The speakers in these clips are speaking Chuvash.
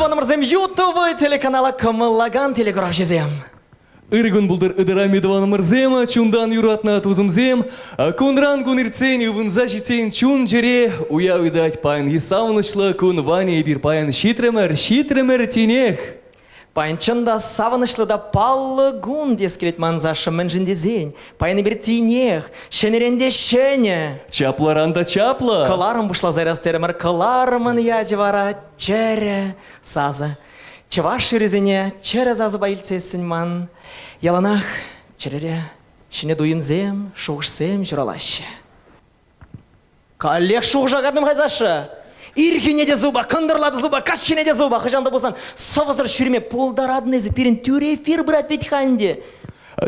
тӑванӑмӑрсем, YouTube телеканала кӑмӑллакан телекуравҫӑсем. Ырӑ кун пултӑр, ытарайми тӑванӑмӑрсем, чунтан юратнӑ тусӑмсем. Кунран кун иртсен, ывӑнса ҫитсен чун-чӗре уяв ыйтать. Паянхи савӑнӑҫлӑ кун Ваня эпир паян ҫитрӗмӗр, ҫитрӗмӗр тинех. Паян чӑн та савӑнӑҫлӑ та паллӑ кун тес килет ман Саша, мӗншӗн тесен паян эпир тинех ҫӗнӗрен те ҫӗнӗ. Чаплӑран та чаплӑ. Кӑларӑм пуҫласа ярас терӗмӗр. Кӑларӑмӑн ячӗ вара чӗрӗ сасӑ. Чӑваш юррисене чӗрӗ сасӑпа илтсессӗн ман яланах чӗрере ҫӗнӗ туйӑмсем, шухӑшсем ҫуралаҫҫӗ. Каллех шухӑша картӑм-ха, Саша. Ирхине те зуба, кӑнтӑрла та зуба, каҫхине те зуба. Хӑҫан та пулсан сӑвӑсӑр ҫӳреме пултаратӑн эсӗ. Пирӗн тӳрӗ эфир пырать вӗт-ха ӗнтӗ.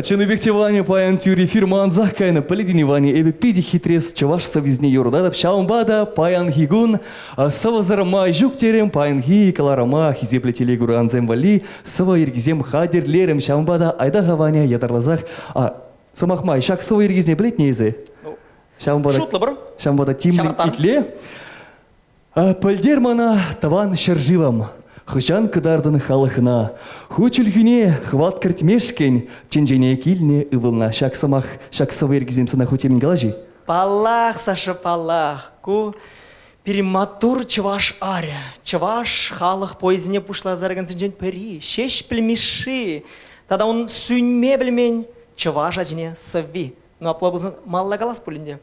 Чӑннипех те, Ваня, паян тӳрӗ эфир мансах кайнӑ. Пӗлетӗн-и, Ваня, эпӗ питӗ хитрес чӑваш сӑввисене юрататӑп. Ҫавӑнпа та паянхи кун сӑвӑсӑр май ҫук терӗм. Паянхи кӑларӑма хисеплӗ телекурансем валли сӑвӑ йӗркисем хатӗрлерӗм. Ҫавӑнпа та айта-ха, Ваня, ятарласах. Сӑмах май, ҫак сӑвӑ йӗркисене пӗлетне эсӗ? Ҫавӑнпа та, Шутлӑпӑр. Ҫавӑнпа та тимлӗн Ҫавӑртар. итле. Пӗлтер мана, тӑван ҫӗршывӑм, хӑҫан кӑтартӑн халӑхна. Ху чӗлхӳне хӑват кӗртмешкӗн тӗнчене килнӗ ывӑлна. Ҫак сӑмах, ҫак сӑвӑ йӗркисем сана хуть темӗн калаҫ-и? Паллах, Саша, паллах. Ку пирӗн маттур чӑваш арӗ. Чӑваш халӑх поэзине пуҫласа яракансенчен пӗри, Ҫеҫпӗл Мишши тата ун сӳнме пӗлмен чӑваш ачине сӑвви. Ну, апла пулсан малалла калас пуль ӗнтӗ.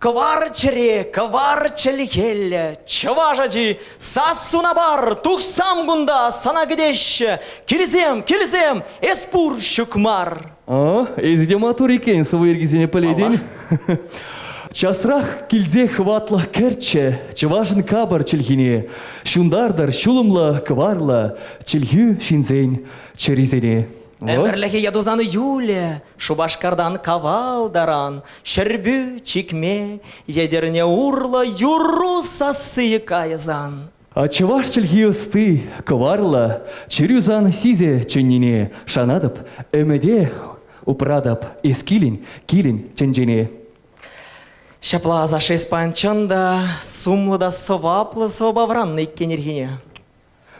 Кӑвар чӗре, кӑвар чӗлхеллӗ, чӑваш ачи, сассуна пар, тухсам кунта, сана кӗтеҫҫӗ. Килсем, килсем, эс пур, ҫук мар. А, эсӗ те маттур иккен, сӑвӑ йӗркисене пӗлетӗн. Часрах килсе хӑватлӑх кӗртчӗ чӑвашӑн капӑр чӗлхине, ҫунтартӑр ҫулӑмлӑ кӑварлӑ чӗлхӳ ҫынсен чӗрисене. Ӗмӗрлӗхе ятусан Юля, Шупашкартан Кавал таран, Ҫӗрпӳ, Чикме, Етӗрне урлӑ юрру сасси кайсан. Чӑваш чӗлхи ӑсти, кӑварлӑ, чӗрӳ сан сисе чӗннине шанатӑп, ӗмӗте упратӑп, эс килӗн, килӗн тӗнчене. Ҫапла Саша Испан чӑн та сумлӑ та сӑваплӑ сӑвӑпа вӑраннӑ иккен ирхине.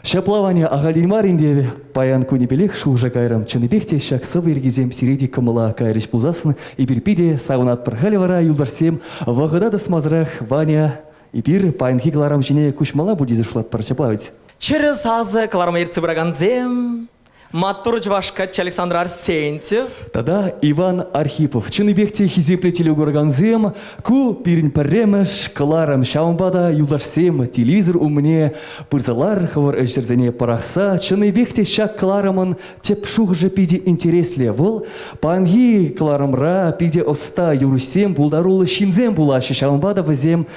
Ҫапла, Ваня, ахальтен мар ӗнтӗ паян кунӗпелех шухӑша кайрӑм. Чӑннипех те ҫак сӑвӑ йӗркисем сире те кӑмӑла кайрӗҫ пулсассӑн эпир питӗ савӑнатпӑр. Халӗ вара, юлташсем, вӑхӑта тӑсмасӑрах Ваня, эпир паянхи кӑларӑм ҫине куҫмалла пуль тесе шутлатпӑр. Ҫапла вӗт? Чӗрӗ сасӑ кӑларма ертсе пыракансем Маттур чӑваш каччи Александр Арсентьев. Тата Иван Архипов. Чӑннипех те хисеплӗ телекуракансем, ку пирӗн пӗрремӗш кӑларӑм. Ҫавӑнпа та, юлташсем, телевизор умне пырса лар, хӑвӑр ӗҫӗрсене пӑрахса. Чӑннипех те ҫак кӑларӑмӑн тӗп шухӑшӗ питӗ интереслӗ. Вӑл паянхи кӑларӑмра питӗ ӑста юрӑҫсем, пултаруллӑ ҫынсем пулаҫҫӗ. Ҫавӑнпа та вӗсем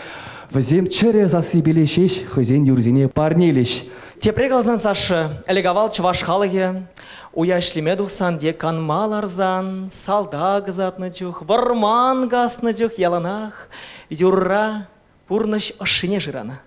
вӗсем чӗрӗ сассипеле ҫеҫ хӑйсен юррисене парнелӗҫ. Тепре каласан, Саша, ӗлӗк-авал чӑваш халӑхӗ уя ӗҫлеме тухсан те канма ларсан, салтак ӑсатнӑ чух, вӑрман каснӑ чух яланах юрра пурнӑҫ ӑшшине шыранӑ.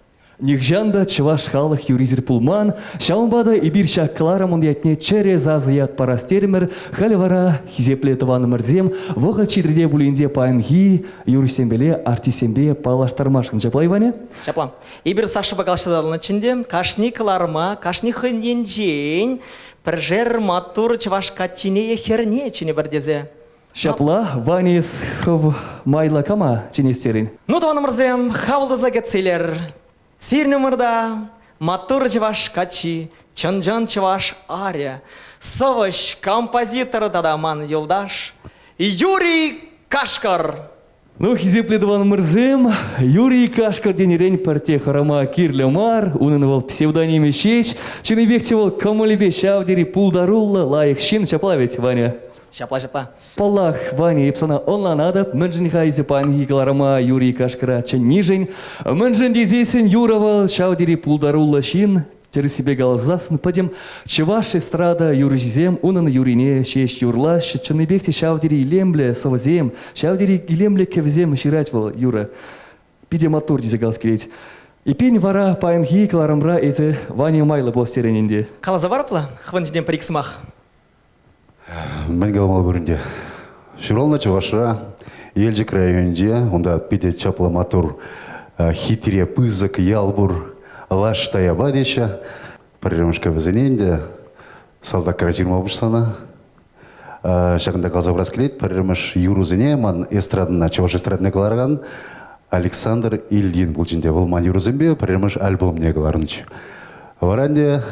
Нихҫан та чӑваш халӑх юрисӗр пулман, ҫавӑнпа та эпир ҫак кӑларӑмӑн ятне чӗрӗ сасӑ ят парас терӗмӗр. Халӗ вара, хисеплӗ тӑванӑмӑрсем, вӑхӑт ҫитрӗ те пулин те паянхи юрӑҫсемпеле артистсемпе паллаштармашкӑн. Ҫапла, Иваня? Ҫапла. Эпир Сашӑпа калаҫса татӑлнӑччӗ ӗнтӗ. Кашни кӑларӑма, кашни хӑйӗн енчен пӗршер маттур чӑваш каччине е хӗрне чӗнӗпӗр тесе. Ҫапла, Ваня, эс хӑв майлӑ кама чӗнес терӗн? Ну, тӑванӑмӑрсем, хавӑлтаса кӗтсе илер. Сирӗн умӑрта маттур чӑваш каччи, чӑн-чӑн чӑваш арӗ, сӑвӑҫ, композитор тата ман юлташ Юрий Кашкӑр. Ну, хисеплӗ тӑванӑмӑрсем, Юрий Кашкӑр тенӗрен пӗртте хӑрама кирлӗ мар, унӑн вӑл псевдонимӗ ҫеҫ. Чӑннипех те вӑл кӑмӑлӗпе ҫав тери пултаруллӑ, лайӑх ҫын. Ҫапла ведь, Ваня? Ҫапла, ҫапла. Паллах, Ваня, эп сана ӑнланатӑп, мӗншӗн-ха эсӗ паянхи кӑларӑма Юрий Кашкӑра чӗннишӗн? Мӗншӗн тесессӗн Юра вӑл ҫав тери пултаруллӑ ҫын, Тӗрӗссипе каласассӑн пӗтӗм чӑваш эстрада юрӑҫисем унӑн юррине ҫеҫ юрлаҫҫӗ. Чӑннипех те ҫав тери илемлӗ сӑвӑсем, ҫав тери илемлӗ кӗвӗсем ҫырать вӑл юрӑ. Питӗ маттур тесе калас килет. Эппин вара паянхи кӑларӑмра эсӗ Ваня майлӑ пулас терӗн ӗнтӗ. Каласа парӑпла хӑвӑн ҫинчен пӗр-ик сӑмах. Мӗн каламалла пур ӗнтӗ. Ҫуралнӑ Чӑвашра, Елчӗк районӗнче, унта питӗ чаплӑ маттур, хитре, пысӑк ял пур, Лаш Таяпа теҫҫӗ. Пӗрремӗш кӗвӗсене ӗнтӗ салтакра ҫырма пуҫланӑ. Ҫакӑнта каласа хурас килет, пӗрремӗш юрӑсене ман эстрадӑна, чӑваш эстрадине кӑларакан Александр Ильин пулчӗ ӗнтӗ. Вӑл ман юрӑсемпе пӗрремӗш альбомне кӑларнӑччӗ. Вара ӗнтӗ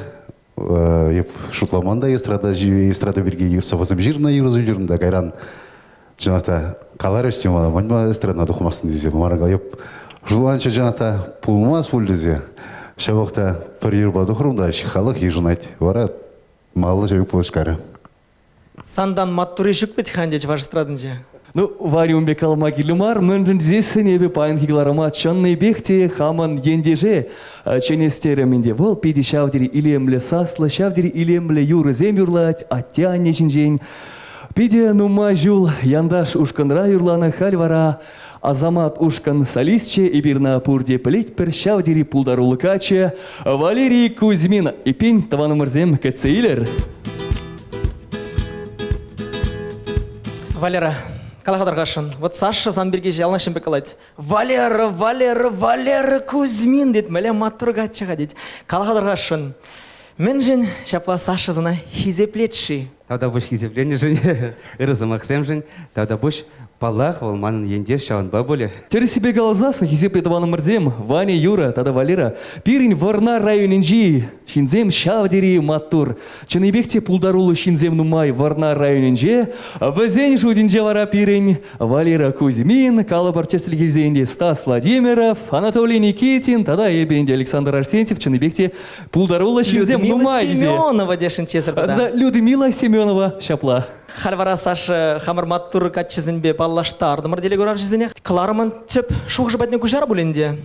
эп шутламан та эстрада, эстрада пирки сӑвӑсем ҫырнӑ, юрӑсем ҫырнӑ та кайран чӑнах та каларӗҫ те мана, ман эстрадӑна тухмастӑн тесе. Мана эп шутланчӗ чӑнах та пулмасть пуль тесе. Ҫавах та пӗр юрпа тухрӑм та халӑх йышӑнать. Вара маллӑ ҫавик пулӑшкарӗ. Сантан маттурри ҫук вӗт-ха ӗнтӗ чӑваш эстрадинче. Ну, Варя ун пек калама кирлӗ мар, мӗншӗн тесессӗн эпӗ паянхи кӑларӑма чӑннипех те хамӑн ентеше чӗнес терӗм ӗнтӗ. Вӑл питӗ ҫав тери илемлӗ саслӑ, ҫав тери илемлӗ юрӑсем юрлать, атте-анне ҫинчен. Питӗ нумай ҫул Янташ ушкӑнра юрланӑ, халь вара Асамат ушкӑн солисчӗ, эпир ӑна пурте пӗлетпӗр, ҫав тери пултаруллӑ каччӑ Валерий Кузьмин. Эппин, тӑванӑмӑрсем, кӗтсе илӗр. Валера, кала-ха тархасшӑн. Вот Саша сан пирки яланах ҫын пек калать. Валера, Валера, Валера Кузьмин тет, мӗнле маттур каччӑ-ха тет. Кала-ха тархасшӑн. Мӗншӗн ҫапла Саша сана хисеплет-ши? Тавтапуҫ хисепленӗшӗн, ырӑ сӑмахсемшӗн. Тавтапуҫ, паллах, вӑл манӑн ентеш, ҫавӑнпа пулӗ. Тӗрӗссипе каласассӑн, хисеплӗ тӑванӑмӑрсем, Ваня, Юра тата Валера, пирӗн Вӑрнар районӗнчи ҫынсем ҫав тери маттур. Чӑннипех те пултаруллӑ ҫынсем нумай Вӑрнар районӗнче. Вӗсен шутӗнче вара пирӗн Валера Кузьмин, калӑпӑр тӗслӗх илсен те Стас Владимиров, Анатолий Никитин тата эпӗ ӗнтӗ Александр Арсентьев чӑннипех те пултаруллӑ ҫынсем нумай Людмила Семенова тесшӗнччӗ тата. Людмила Семенова ҫапла. Халь вара Саша хамӑр маттур каччӑсемпе паллаштартӑмӑр телекуравҫӑсене. Кӑларӑмӑн тӗп шухӑшӗ патне куҫар пуль ӗнтӗ.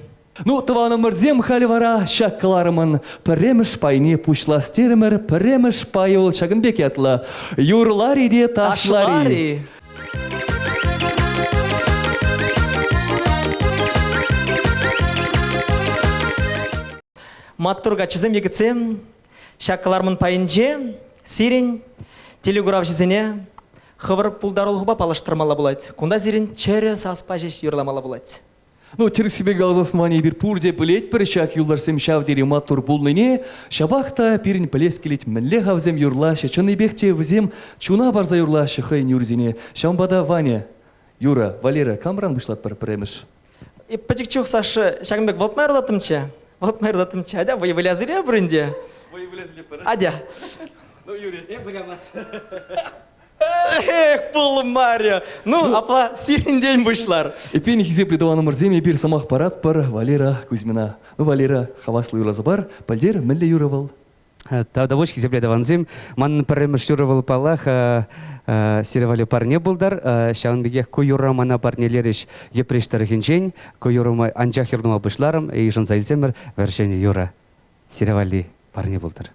Ну, тӑванӑмӑрсем, халь вара ҫак кӑларӑмӑн пӗрремӗш пайне пуҫлас терӗмӗр. Пӗрремӗш пайӗ вӑл ҫакӑн пек ятлӑ. Юрлар-и те ташлар-и. Маттур каччӑсем, йӗкӗтсем, ҫак кӑларӑмӑн пайӗнче сирӗн телекуравҫӑсене хӑвӑр пултарулӑхпа паллаштармалла пулать. Кунта сирӗн чӗрӗ саспа ҫеҫ юрламалла пулать. Ну, тӗрӗссипе каласан, Ваня, эпир пурте пӗлетпӗр ҫак юлташсем ҫав тери маттур пулнине. Ҫапах та пирӗн пӗлес килет, мӗнле-ха вӗсем юрлаҫҫӗ, чӑннипех те вӗсем чуна парса юрлаҫҫӗ хӑйӗн юррисене. Ҫавӑнпа та, Ваня, Юра, Валера, камран пуҫлатпӑр пӗрремӗш? Пӗчӗк чух, Саша, ҫакӑн пек вӑлтма юрлаттӑмччӗ. Вӑлтма юрлаттӑмччӗ. Атя, вӑй выляса илетпӗр ӗнтӗ. Вӑй выляса илетпӗр. Атя. Ну, Юрий, эп вылямас. Эх, пулмарӗ. Ну, апла сирӗнтен пуҫлар. Эппин, хисеплӗ тӑванӑмӑрсем, эпир сӑмах паратпӑр Валера Кузьмина. Ну, Валера, хаваслӑ юрласа пар. Пӗлтер, мӗнле юрӑ вӑл? Тавтапуҫ, хисеплӗ тӑвансем. Манӑн пӗрремӗш юрӑ вӑл, паллах, сире валли парне пултар. Ҫавӑн пекех ку юрра мана парнелерӗҫ Йӗпреҫ тӑрӑхӗнчен. Ку юрӑма анчах юрлама пуҫларӑм, йышӑнса илсемӗр вӗр-ҫӗнӗ юрӑ сире валли парне пултӑр.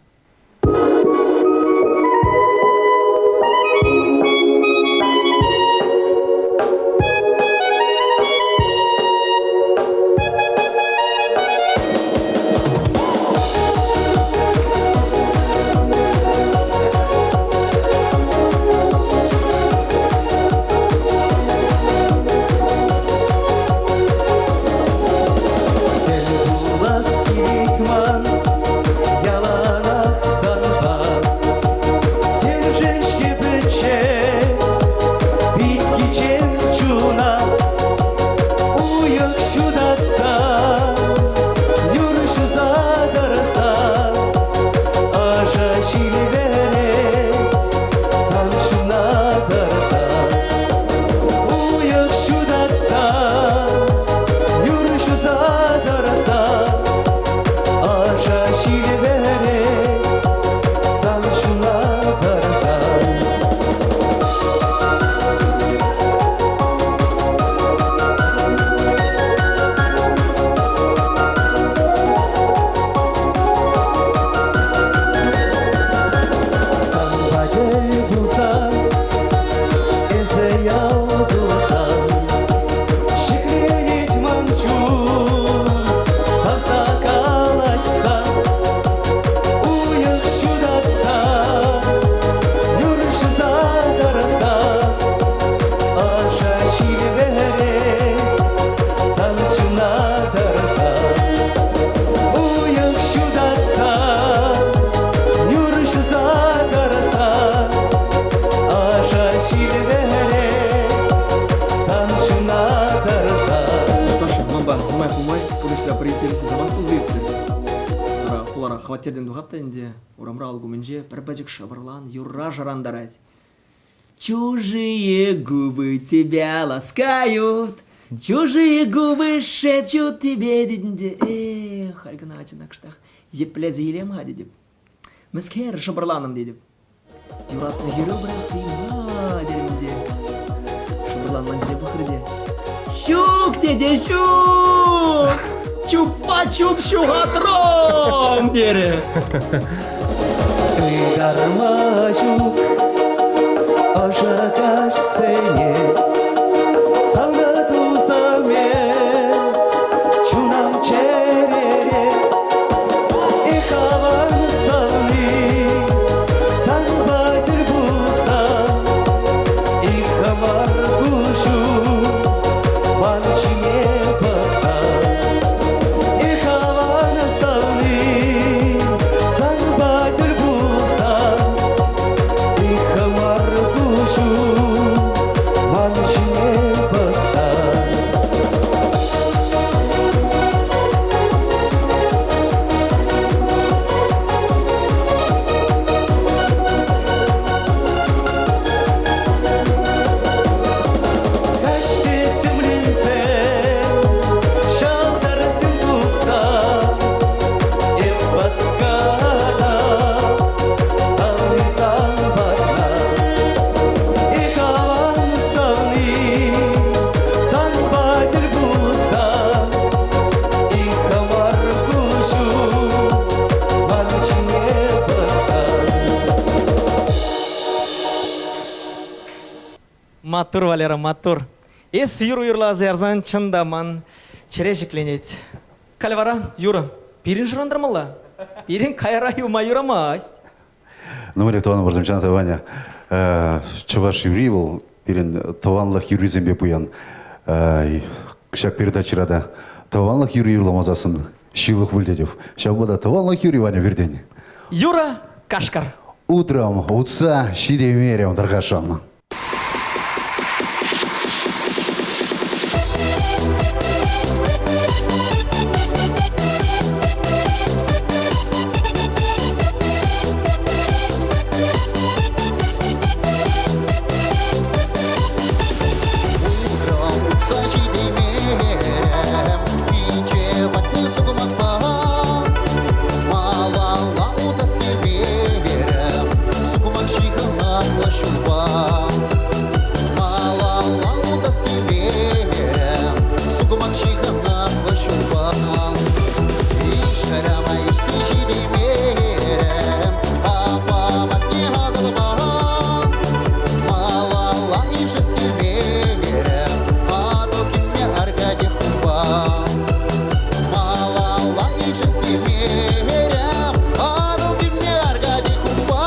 Тӗл пулас килет ман яланах. Хваттертен тухап та ӗнтӗ, урамра алӑк умӗнче пӗр пӗчӗк шӑпӑрлан юрра шӑрантарать. Чужие губы тебя ласкают, чужие губы шепчут тебе тетӗн те, эх, халь кӑна ачана кӑштах еплесе илем-ха тетӗп. Мӗскер шӑпӑрланӑм тетӗп. Юратнӑ хӗрӳ пӑрахни терӗм те. Шӑпӑрланман ҫине пӑхрӗ те. Ҫук, тете, ҫук! Чупа-чуп ҫухатрӑм, терӗ. Ытарма ҫук ӑшӑ каҫсене Савнӑ тусӑм эс, чунам чӗрере. Эх, аван савни, санпа тӗл пулсан, Эх, хӑвар куҫу ман ҫине пӑхсан. Эх, аван савни, санпа тӗл пулсан, Эх, хӑвар куҫу ман ҫине пӑхсан. Каҫ тӗттӗмленсе, ҫӑлтӑрсем тухса, эп васкатап савни сан патна. Эх, аван савни, санпа тӗл пулсан, эх, хӑвар куҫу ман ҫине пӑхсан. Маттур, Валера, маттур. Эс юрӑ юрласа ярсан чӑн та ман чӗре ҫӗкленет. Халь вара, юрӑ, пирӗн шӑрантармалла. Пирӗн кайра юлма юрамасть. Ну, Мария тӑван вӑрсӑмчан тӑванӗ. Чӑваш юрри вӑл пирӗн тӑванлӑх юррисемпе пуян. Ҫак передачӑра та тӑванлӑх юрри юрламасассӑн ҫылӑх пуль тетӗп. Ҫавӑнпа та тӑванлӑх юрри Ваня пиртен. Юра Кашкӑр. Утром утса ҫитеймерӗм тархасшӑн. Утса ҫитеймерӗм, пичче патне сукмакпа. Малалла утас темерӗм, сукмак ҫыхӑнаслӑ ҫулпа. Малалла утас темерӗм, сукмак ҫыхӑнаслӑ ҫулпа. Ишрама ишсе ҫитеймерӗм, апа патне атӑлпа. Малалла ишес темерӗм, Атӑл килме Аркадий хупа. Малалла ишес темерӗм, Атӑл килме Аркадий хупа.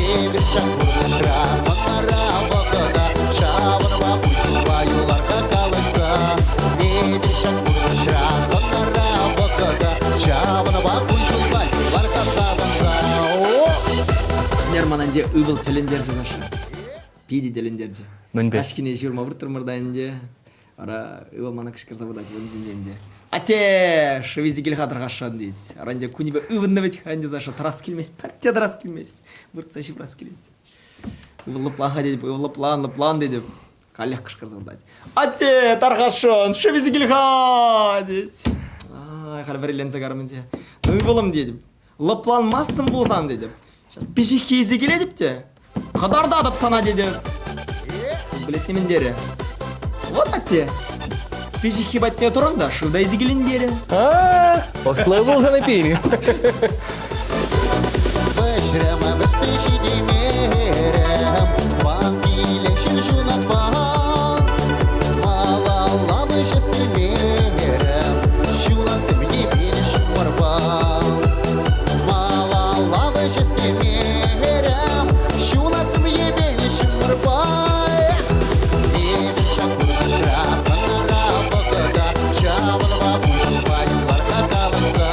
Эпир ҫак пурнӑҫра мӑнара вӑхӑта ҫавӑнпа пуҫпа юлар-ха калаҫса. Эпир ҫак пурнӑҫра мӑнара вӑхӑта ҫавӑнпа пуҫпа юлар-ха савӑнса. Ӗнер ман ӗнтӗ ывӑл тӗлӗнтерчӗ Саша. Питӗ тӗлӗнтерчӗ. Мӗнпе? Каҫхине ҫурма выртрӑмӑр та ӗнтӗ. Вара ывӑл мана кӑшкӑрса выртать вырӑнсенче ӗнтӗ. Атте, шывисе кил-ха тархасшӑн тет. Ара ӗнтӗ кунӗпе ывӑннӑ вӗт-ха ӗнтӗ Саша, тӑрас килмест, пӗртте тӑрас килмест. Выртса ҫыврас килет. Ывӑл лӑплан-ха тетӗп, ывӑл лӑплан, лӑплан тетӗп. Каллех кӑшкӑрса выртать. Атте, тархасшӑн, шывисе кил-ха тет. Ай, халь вӗриленсе карӑм ӗнтӗ. Ну, ывӑлӑм тетӗп, лӑпланмастӑн пулсан тетӗп. Сейчас пиҫиххи илсе килетӗп те, кӑтартатӑп сана тетӗп. Блядь, мӗн терӗ? Вот атте. Пиҫиххи патне турӑн та шыв та илсе килен терӗ. А, ӑслӑ пулсан эппин. Вӗҫрӗм вӗҫсе ҫитеймерӗм, ман киле ҫил ҫунатпа. Малалла вӗҫес темерӗм, ҫунатсем йӗпенӗ ҫумӑрпа. Малалла вӗҫес темерӗм, ҫунатсем йӗпенӗ ҫумӑрпа. Эпир ҫак пурнӑҫра кӑнара вӑхӑта ҫавӑнпа пуҫпа юлар-ха калаҫса.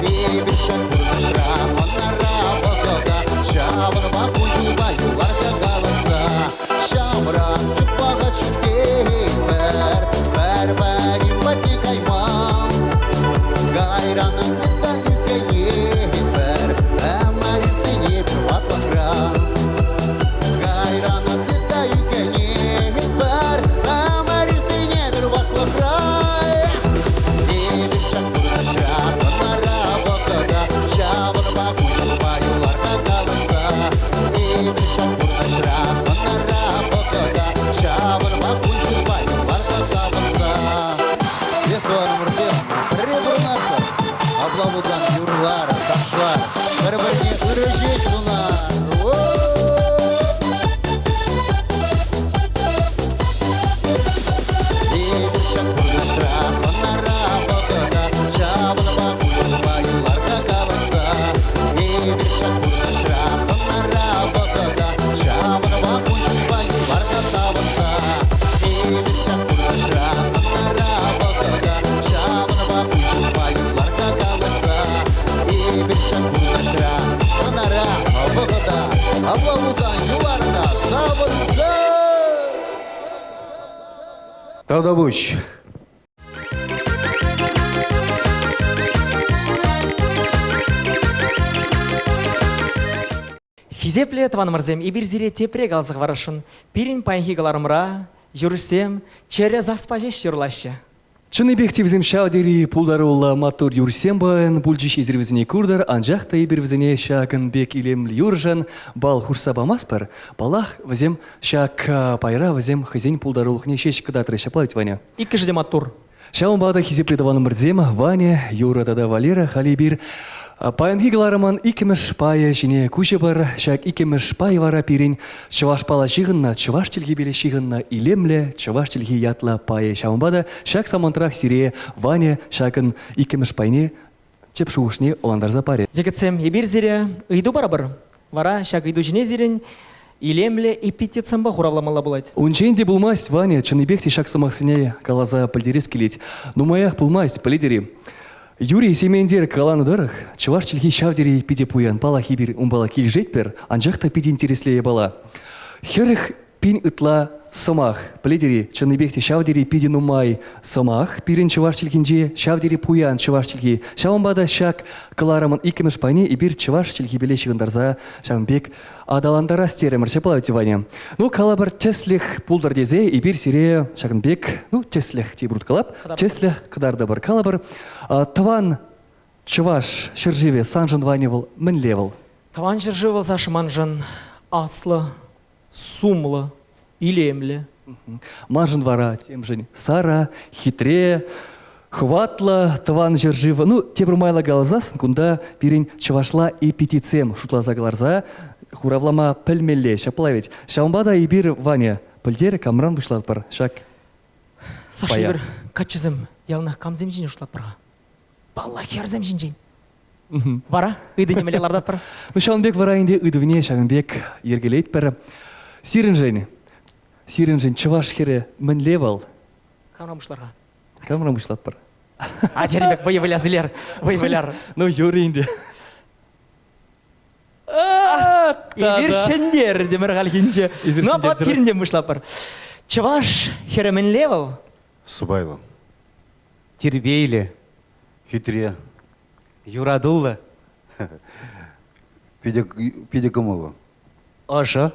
Эпир ҫак пурнӑҫра кӑнара вӑхӑта ҫавӑнпа пуҫпа юлар-ха калаҫса. Ҫамрӑк чуппаха ҫӳретпӗр, пӗр-пӗрин патне кайман. Кайран ытта ӳкеймен. Пӗр-пӗрне ырӑ ҫеҫ сунар. Эпир ҫак пурнӑҫра хӑнара вӑхӑта ҫавӑнпа куҫӑпа юлар-ха калаҫса. Эпир ҫак пурнӑҫра хӑнара вӑхӑта ҫавӑнпа куҫӑпа юлар-ха савӑнса. Эпир ҫак пурнӑҫра хӑнара вӑхӑта ҫавӑнпа куҫӑпа юлар-ха калаҫса. Эпир ҫак пурнӑҫра хӑнара вӑхӑта алла пулсан юлар-ха савӑнса. Тавтапуҫ. Хисеплӗ тӑванӑмӑрсем, эпир сире тепре каласа хӑварасшӑн. Пирӗн паянхи кӑларӑмра юрӑҫсем чӗрӗ саспа ҫеҫ юрлаҫҫӗ. Чӑннипех те вӗсем ҫав тери пултаруллӑ маттур юрӑҫсем паян пулчӗҫ эсир вӗсене куртӑр, анчах та эпир вӗсене ҫакӑн пек илемлӗ юрӑшӑн балл хушса памастпӑр. Паллах, вӗсем ҫак пайра вӗсем хӑйсен пултарулӑхне ҫеҫ кӑтартрӗҫ, ҫапла ведь, Ваня? Иккӗшӗ те маттур. Ҫавӑнпа та хисеплӗ тӑванӑмӑрсем, Ваня, Юра тата Валера халӗ эпир паянхи кӑларӑмӑн иккӗмӗш пайӗ ҫине куҫӑпӑр. Ҫак иккӗмӗш пай вара пирӗн чӑвашпала ҫыхӑннӑ, чӑваш чӗлхипе ҫыхӑннӑ илемлӗ чӑваш чӗлхи ятлӑ пайӗ. Ҫавӑнпа та ҫак самантрах сире Ваня ҫакӑн иккӗмӗш пайне тӗп шухӑшне ӑнлантарса парӗ. Йӗкӗтсем, эпир сире ыйту парӑпӑр. Вара ҫак ыйту ҫине сирӗн илемлӗ эпитетсемпе хуравламалла пулать. Унччен те пулмасть, Ваня, чӑннипех те ҫак сӑмахсене каласа пӗлтерес килет. Нумаях пулмасть, пӗлетӗр-и? Юрий Сементер каланӑ тӑрӑх, чӑваш чӗлхи ҫав тери питӗ пуян. Паллах, эпир унпала килӗшетпӗр, анчах та питӗ интереслӗ япала. 40 пин ытла сӑмах. Пӗлетӗр-и, чӑннипех те ҫав тери питӗ нумай сӑмах пирӗн чӑваш чӗлхинче, ҫав тери пуян чӑваш чӗлхи. Ҫавӑнпа та ҫак кӑларӑмӑн иккӗмӗш пайне эпир чӑваш чӗлхипеле ҫыхӑнтарса ҫавӑн пек аталантарас терӗмӗр. Ҫапла ведь, Ваня? Ну, калӑпӑр, тӗслӗх пултӑр тесе эпир сире ҫакӑн пек, ну, тӗслӗх тепӗр калап, тӗслӗх кӑтартӑпӑр. Калӑпӑр, тӑван чӑваш ҫӗршывӗ саншӑн, Ваня, вӑл мӗнле вӑл? Тӑван ҫӗршыв вӑл, Саша, маншӑн аслӑ, сумлӑ, илемлӗ. Маншӑн вара темшӗн сара, хитре, хӑватлӑ тӑван ҫӗршыв. Ну, тепӗр майлӑ каласассӑн кунта пирӗн чӑвашла эпитетсем шутласа кӑларса хуравлама пӗлмелле. Ҫапла ведь. Ҫавӑнпа та эпир, Ваня, пӗлтер, камран пуҫлатпӑр ҫак Саша, эпир каччӑсем яланах камсем ҫинчен шутлатпӑр-ха? Паллах, хӗрсем ҫинчен. Вара ыйтӑвне мӗнле лартатпӑр? Ну, ҫавӑн пек вара ӗнтӗ ыйтӑвне ҫакӑн пек йӗркелетпӗр. Сирӗншӗн, сирӗншӗн чӑваш хӗрӗ мӗнле вӑл? Камран пуҫлар-ха? Камран пуҫлатпӑр? Ачари пек вӑйӑ выляс илер, вӑй выляр. Ну, юрӗ ӗнтӗ. Эпир ҫӗнтертӗмӗр хальхинче. Ну, апла пирӗнтен пуҫлатпӑр. Чӑваш хӗрӗ мӗнле вӑл? Сӑпайлӑ. Тирпейлӗ. Хитре. Юратуллӑ. Питӗ, питӗ кӑмӑллӑ. Ӑшӑ.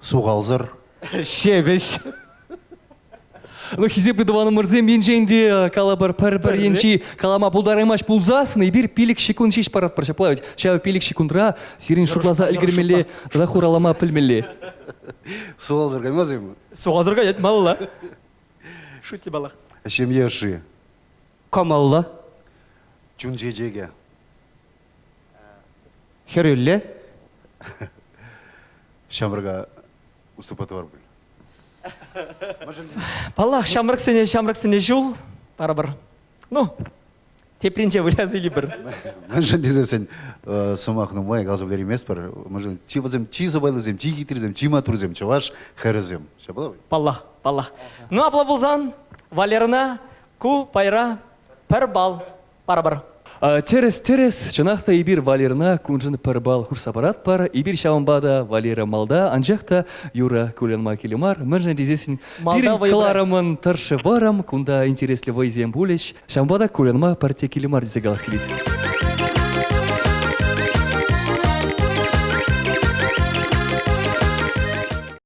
Сухалсӑр. Ҫепӗҫ. Ну, хисеплӗ тӑванӑмӑрсем, енчен те калӑпӑр пӗр-пӗр енчи калама пултараймасть пулсассӑн, эпир пилӗк ҫеккунт ҫеҫ паратпӑр ҫапла ведь. Ҫав пилӗк ҫеккунтра сирӗн шутласа ӗлкӗрмелле тата хуралама пӗлмелле. Сухалсӑр каймас-им? Сухалсӑр каять малалла. Шӳтлӗ паллах. Ҫемье ӑшши. Кӑмӑллӑ. Чун чечекӗ. Хӗрӳллӗ. Ҫамрӑка уступа тӑвар пуль. Паллах, ҫамрӑксене ҫамрӑксене ҫул парӑпӑр. Ну, тепринче выляса илӗпӗр. Мӗншӗн тесессӗн сӑмах нумай каласа пӗтерейместпӗр. Мӗншӗн чи вӗсем чи сӑпайлисем, чи хитрисем, чи маттурсем чӑваш хӗрӗсем. Ҫапла Паллах, паллах. Ну, апла пулсан, Валерӑна Ку пайра пӗр балл парӑпӑр. Тӗрӗс, тӗрӗс. Чӑнах та эпир Валерӑна куншӑн пӗр балл хушса паратпӑр. Эпир ҫавӑнпа та Валера малта, анчах та Юра кулянма килӗ мар. Мӗншӗн тесессӗн пирӗн кӑларӑмӑн тӑршшӗ вӑрӑм, кунта интереслӗ вӑйсем пулӗҫ. Ҫавӑнпа та кулянма пӗртте килӗ мар тесе калас килет.